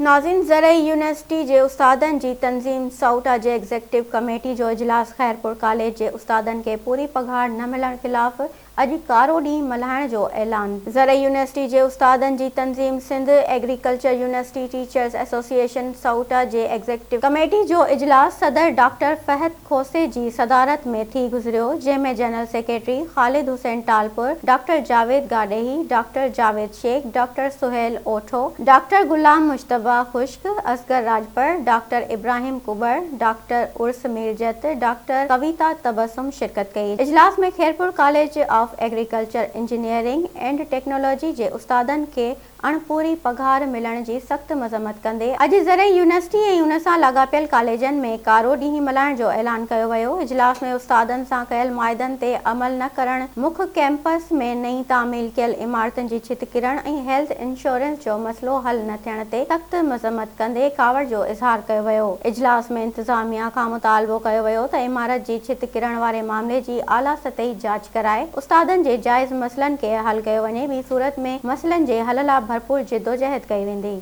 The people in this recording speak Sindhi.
ناظرين زرعي يونيورسٽي جي استادن جي تنظيم سائوٽا جي ايگزيڪٽو ڪميٽي جو اجلاس خيرپور ڪاليج جي استادن کي پوري پگهار نه ملڻ خلاف اڄ ڪارو ڏينهن ملهائڻ جو اعلان. زرعي يونيورسٽي جي استادن جي تنظيم Sindh agriculture university teachers association SAUTA جي ايگزيڪٽو ڪميٽي جو اجلاس صدر ڊاڪٽر فهد کوسي جي صدارت ۾ ٿي گذريو، جنهن ۾ general secretary Khalid Hussain Talpur, doctor Javed Gadehi, doctor Javed Shaikh, doctor Sohail Otho, doctor Ghulam Mujtaba Khushk, Asghar Rajpar, doctor Ibrahim Kubar, doctor Urs Mirjat, doctor Kavita Tabassum شرڪت ڪئي. اجلاس ۾ Khairpur college of agriculture engineering and technology جي استادن کي اڻپوري پگهار ملڻ جي سخت مذمت ڪندي اڄ زرعي يونيورسٽي ۽ ان سان لاڳاپيل ڪاليجن ۾ ڪارو ڏينهن ملهائڻ جو اعلان ڪيو ويو. اجلاس ۾ استادن سان ڪيل معاهدن تي عمل نه ڪرڻ، مک ڪئمپس ۾ نئين تعميل ڪيل عمارتن جي ڇت ڪرڻ ۽ هيلٿ انشورنس جو مسئلو حل نه ٿيڻ تي سخت مذمت ڪندي ڪاوڙ جو اظهار ڪيو ويو. اجلاس ۾ انتظاميا کان مطالبو ڪيو ويو ته عمارت جي ڇت ڪرڻ واري معاملي جي اعليٰ سطحي جاچ ڪرائي استادن جي جائز مسئلن کي حل ڪيو وڃي ٻي صورت ۾ مسئلن جي حل لا ڀرپور جدوجهد ڪئي ويندي.